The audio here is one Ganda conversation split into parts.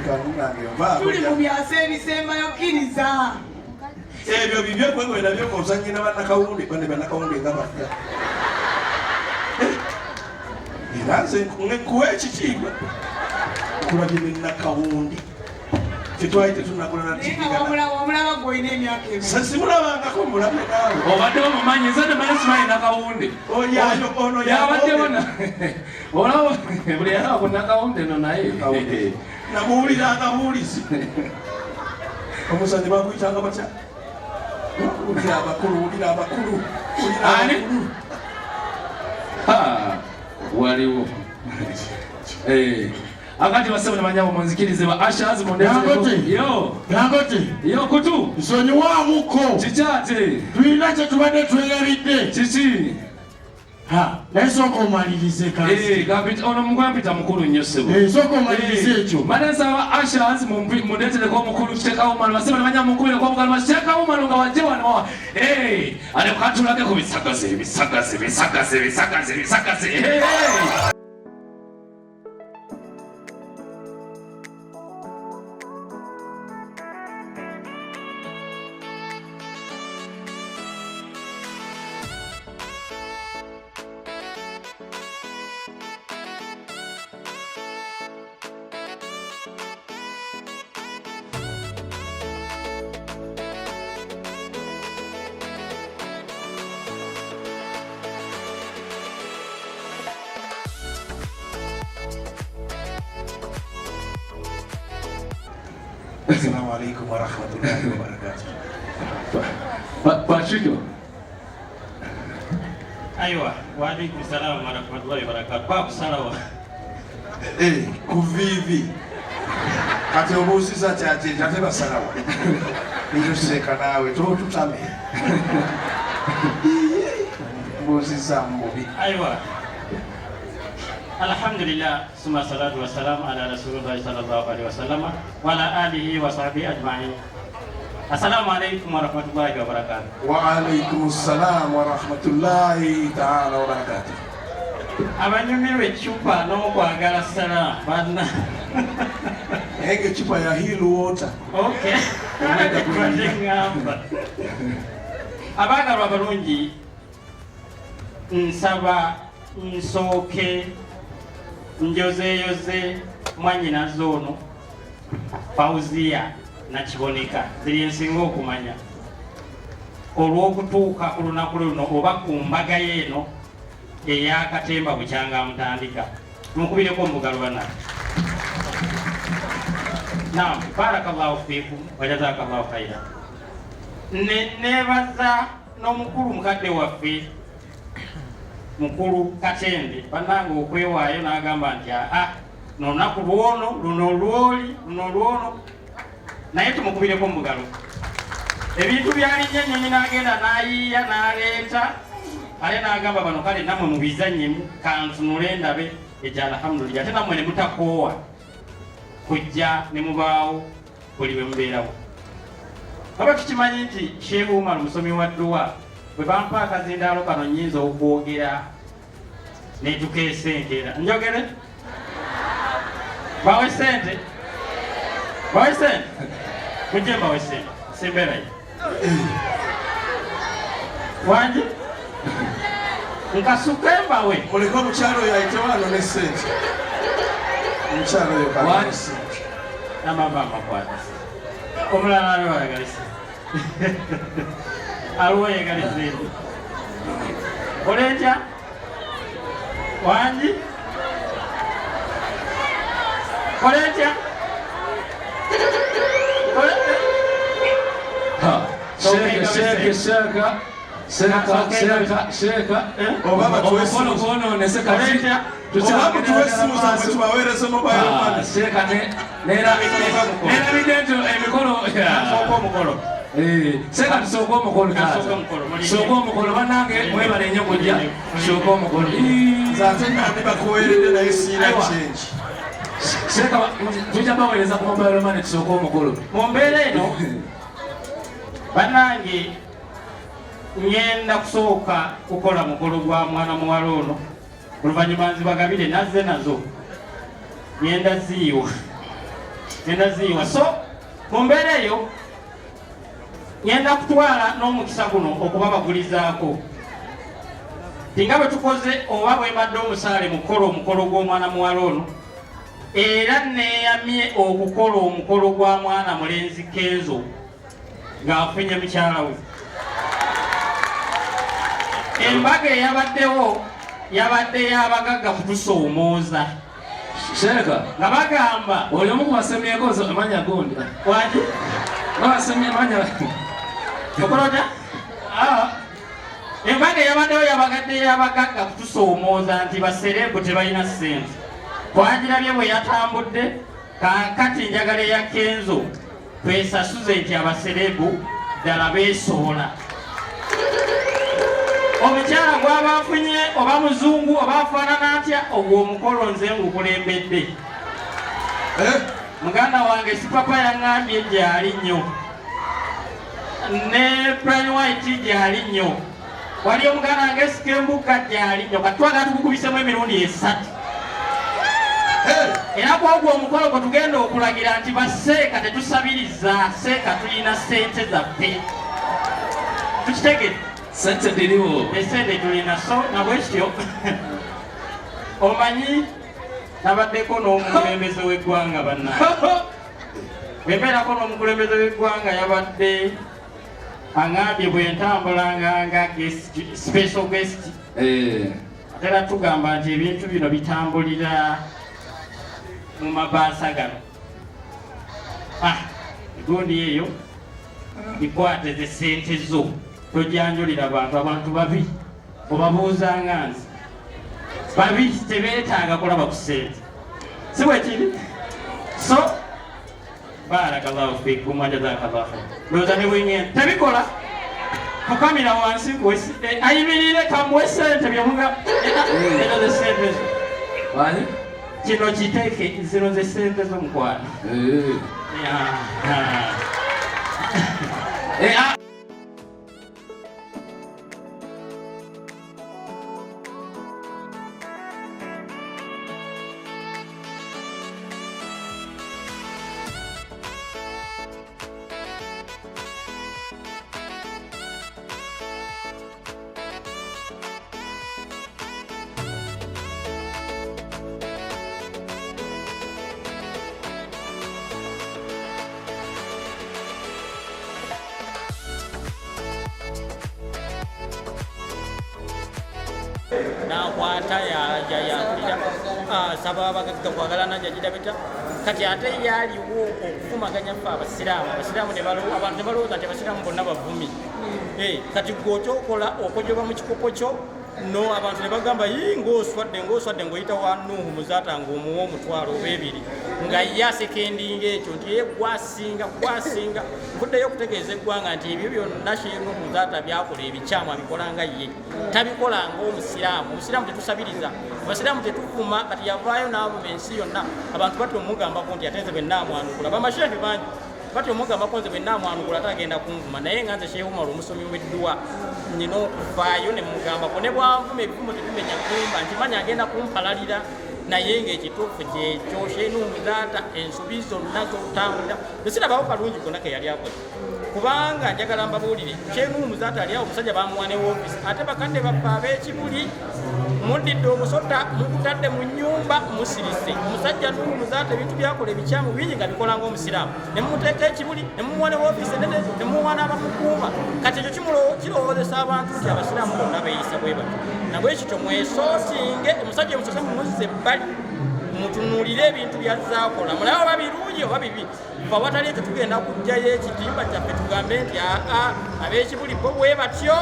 Seeka munange nvaako. Tuli mu byasa ebisembayo kkiriza. Ebyo bibyo gwe gwe nabyo ng'ozannya na bannakawunde bane bannakawunde nga badda. Eh, era nze nkuwa ekitiibwa nkulabye ne nakawundi tetwali tetunagula na Naye nga wamulaba wamulaba gwe olina emyaka ebiri. Simulabangako mulabye naawe. Obadde omumanyi nze nemanyi simanyi nakawunde. Oyo ono yabaddewo olaba buli yalaba ku nakawunde no naye namuwuliranga buwulizi. Omuzanyi bakuyitanga batya? Wulira abakulu, wulira abakulu, wulira abakulu. Waliwo eh. Akati basebo ne banyabo munzikirize ba ushers Dangote. Yo. Dangote. Yo kutu. Nsonyiwaamuko. Kiki ate? Tulina kye tubadde twerabidde. Kiki? Ha, naye sooka omalirize kansi. Eh, kampita ono mugwampita mukulu nnyo ssebo. Eh, sooka omalirize Eh, ekyo. Mbadde nsaba ushers mundeetereko omukulu Sheikh Umar basebo ne banyabo mukubireko omugalo ba Sheikh Umar nga wajje wano. Eh, alyoka atulage ku bisagazi, ebisagazi, ebisagazi, ebisagazi, ebisagazi. Eh. Assalamu alaikum warahmatullahi wabarakatuh. Patrick. Aiwa, wa alaikum salam wa rahmatullahi wa barakatuh. Kwa kusalawa. Eh, ku vivi. Kati obuuziza kyaki ate basalawa. Ekyo seeka naawe totutame. Mbuuziza mu bubi. Aiwa. Alhamdulillah, suma salatu wa salam ala rasulillahi sallallahu alaihi wasallam wa ala alihi wa sahbihi ajma'in. Assalamu alaikum wa rahmatullahi wa barakatuh. Wa alaikum salam wa rahmatullahi ta'ala wa barakatuh. Abanyumirwa eccupa n'okwagala sala banna. Naye nga eccupa ya Hill Water. Okay. Tubadde ŋŋamba. Abaagalwa abalungi, nsaba nsooke njozeeyoze mwannyinaze ono Fauziya Nakiboneka ziri nsinga okumanya olw'okutuuka ku lunaku luno oba ku mbaga ye eno ey'akatemba bukyanga amutandika. Mukubireko mugalo banange. Naam, barakallahu fiikum wa jazakallahu khaira. Nebaza n'omukulu mukadde waffe mukulu Katende bannange okwewaayo n'agamba nti aa nolunaku lwono luno lwoli luno lwono, naye tumukubireko mugalo. Ebintu byalinnya ennyonyi n'agenda n'ayiiya n'aleeta ate n'agamba bano kale nammwe mubizannyemu kantunule ndabe ekyo alhamdulillah, ate nammwe ne mutakoowa kujja ne mubaawo buli bwe mubeerawo. Baba tukimanyi nti Sheikh Umar musomi wa dduwa, bwe bampa akazindaalo kano nnyinza okwogera netukeesa enkeera. Njogere? Bawe sente? Bawe sente? Mujje mbawe sente. Simbeerayo. Wangi? Nkasuke mbawe. Muleke omukyalo oyo ayite wano ne sente. Omukyalo oyo What? kano sente. Namamba amakwata. Omulala aliwo ayagala sente. Aliwo ayagala sente. Olentya? Wangi? Olentya? Ha. Sheeka, sheeka, sheeka. Sheeka, sheeka, sheeka. Oba batuwe Omukono esimu. gwonoonese kati. Olentya? Oba mutuwe esimu zammwe tubaweereze mobile Ah, money. Sheeka nerabidde nti emikolo. Sooka omukolo. Eh, Sheeka tusooke omukolo taata. Sooka omukolo, mulinde. Sooka omukolo bannange mwebale nnyo kujja. Sooka omukolo. Ii. Nze ate nandi bakuweeredde naye siina Aiwa. change. Sheeka tujja baweereza ku mobile money tusooke omukolo. Mu mbeera eno bannange ngenda kusooka kukola mukolo gwa mwana muwala ono, oluvannyuma nzibagabire nazze nazo ngenda ziyiwa. Ngenda ziyiwa. So mu mbeera eyo ngenda kutwala n'omukisa guno okubabagulizaako tinga bwe tukoze oba bwe mbadde omusaale mu kukola omukolo gw'omwana muwala ono, era neeyamye okukola omukolo gwa mwana mulenzi Kenzo ng'afunye mukyala we. Embaga eyabaddewo yabadde y'abagagga kutusoomooza. Sheeka. Nga bagamba oli omu ku basemyeko amanya gundi. Waki? Nga basemye amanya. Okola otya? Ah. Embaga eyabaddewo yabagadde y'abagagga kutusoomooza nti baserebu tebalina ssente. Twagirabye bwe yatambudde, kaakati njagala eya Kenzo twesasuze nti abaserebu ddala beesobola. Omukyala gw'aba afunye oba muzungu oba afaanana atya, ogwo omukolo nze ngukulembedde. Muganda wange Sipapa yaŋŋambye gyali nnyo, ne Brian White gyali nnyo, waliyo muganda wange Sikembuka gyali nnyo. Kati twagala tukukubisemu emirundi 3. Era kwogwo omukolo gwe tugenda okulagira nti baseeka tetusabiriza, seeka tulina ssente zaffe. Tukitegedde? Ssente ziriwo. Essente tulina. So nabwekityo omanyi nabaddeko n'omukulembeze w'eggwanga bannange. Bwe mbeerako n'omukulembeze w'eggwanga yabadde aŋambye bwe ntambulanga nga guest, special guest. Atera tugamba nti ebintu bino bitambulira mu mabaasa gano. Egundi eyo ikwate ze ssente zo, tojanjulira bantu, abantu babi obabuuzanga nze. Babi tebeetaaga kulaba ku ssente. Si bwe kiri? So barakallahu fikum wa jazakallahu khair. Ndowooza ne bwengenda tebikola. Fukamira wansi ayimirire kamuwe ssente byemuga. Ezo ze ssente zo. Wani? Kino kiteeke, zino ze ssente zo mukwano. Nakwata yakulira asaba abagagga kwagalana jajirabita. Kati ate yaliwo okuvumaganya ffe abasiraamu, abasiraamu ne abantu ne balowooza nti abasiraamu bonna bavumi. Kati gwe okyokola okojoba mu kikopo kyo, no abantu ne bagamba yii ng'oswadde, ng'oswadde ng'oyita wa Nuhu Muzaata ng'omuwa omutwalo oba ebiri, nga ye asekendinga ekyo nti ye gwasinga, gwasinga. Nvuddeyo okutegeeza eggwanga nti ebyo byonna Sheikh Nuhu Muzaata byakola ebikyamu abikola nga ye, tabikola ng'omusiraamu. Omusiraamu tetusabiriza, abasiraamu tetuvuma. Kati yavaayo n'avuma ensi yonna, abantu batya omugambako nti ate nze bwe nnaamwanukula. Bamashehe bangi batya omugambako nze bwe nnaamwanukula ate agenda kunvuma, naye nga nze Sheikh Umar omusomi w'edduwa nnina okuvaayo ne mugambako, ne bw'anvuma ebivumo tebimenya ggumba, nkimanyi agenda kumpalalira, naye ng'ekituufu kyekyo. Sheikh Nuhu Muzaata ensobi zonna z'otambulira tesirabawo kalungi konna ke yali akoze, kubanga njagala mbabuulire, Sheikh Nuhu Muzaata ali awo omusajja bamuwa ne woofiisi, ate bakadde baffe ab'ekibuli muddidde omusota mugutadde mu nnyumba musirise. Omusajja Nuhu Muzaata ebintu byakola ebikyamu bingi nga bikola ng'omusiraamu, ne mumuteeka ekibuli, ne mumuwa ne woofiisi ennene, ne mumuwa n'abamukuuma. Kati ekyo kirowoozesa abantu nti abasiraamu bonna beeyisa bwe batyo. Na bwe kityo mwesootinge, omusajja omusose mumuzze ebbali, mutunuulire ebintu by'azze akola, mulabe oba birungi oba bibi. Ffe awatali ekyo tugenda kuggyayo ekitimba kyaffe tugambe nti aa ab'ekibuli bo bwe batyo,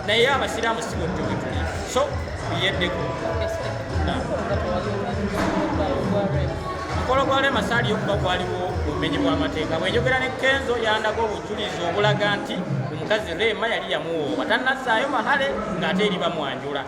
naye abasiraamu si bwetyo bwe tuli. So tuyeddeko. Omukolo gwa Rema saaliyo kuba gwaliwo obumenyi bw'amateeka. Bwe njogera ne Kenzo yandaga obujulizi obulaga nti omukazi Rema yali yamuwoowa, tannazzaayo mahale ng'ate eri bamwanjula.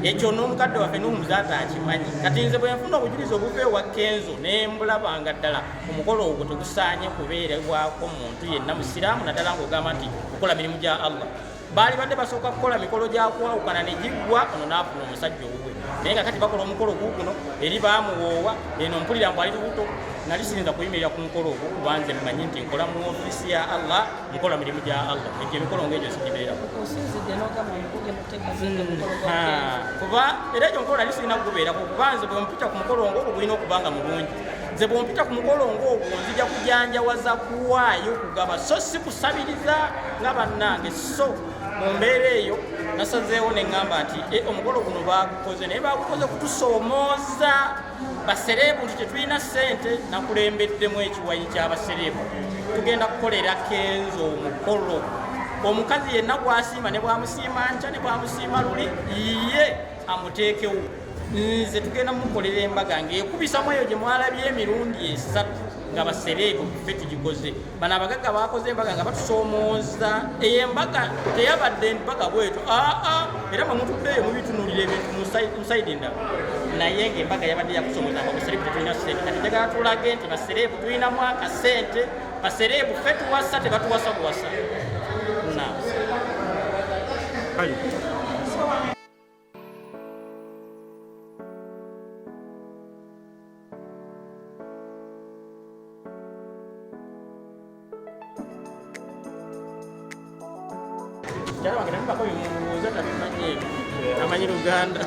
Ekyo n'omukadde waffe Nuhu Muzaata akimanyi. Kati nze bwe nfuna obujulizi obuva ewa Kenzo ne mbulaba nga ddala omukolo ogwo tegusaanye kubeerebwako muntu yenna musiraamu, naddala ng'ogamba nti okola mirimu gya Allah. Baali badde basooka kukola mikolo gya kwawukana ne giggwa, ono n'afuna omusajja owuwe, naye nga kati bakola omukolo guguno eri baamuwoowa. Eno mpulira mbu ali lubuto. Nali siyinza kuyimirira ku mukolo ogwo, kuba nze mmanyi nti nkola mu ofiisi ya Allah, nkola mirimu gya Allah. Egyo emikolo ng'egyo sigibeerako. Osinzidde n'ogamba mukugenda kuteeka sente ku mukolo gwa Kenzo. Kuba era ekyo mukolo nali sirina kugubeerako, kuba nze bwe mpita ku mukolo ng'ogwo gulina okuba nga mulungi. Nze bwe mpita ku mukolo ng'ogwo nzija kujanjawaza, kuwaayo, kugaba, so si kusabiriza nga bannange. So mu mbeera eyo nasazeewo ne ŋŋamba nti omukolo guno baagukoze, naye baagukoze kutusoomooza basereebu nti tetulina ssente. Nakulembeddemu ekiwayi ky'abasereebu, tugenda kukolera Kenzo omukolo. Omukazi yenna gwasiima, ne bwamusiima nkya ne bwamusiima luli, ye amuteekewo. Nze tugenda mukolera embaga ng'ekubisamu eyo gye mwalabye emirundi 3 nga basereebu ffe tugikoze. Bano abagagga bakoze embaga nga batusoomooza. Eyo embaga teyabadde embaga bwetyo, aa, era mwe mutuddeeyo mubitunulira ebintu mu side endala, naye ng'embaga yabadde yakusoomooza nga basereebu tetulina ssente. Kati njagala tulage nti basereebu tulinamu akasente, basereebu ffe tuwasa, tebatuwasa buwasa. Na Mukyala wange nabibako bimubuuza, tabimanyi ebyo, amanyi Luganda.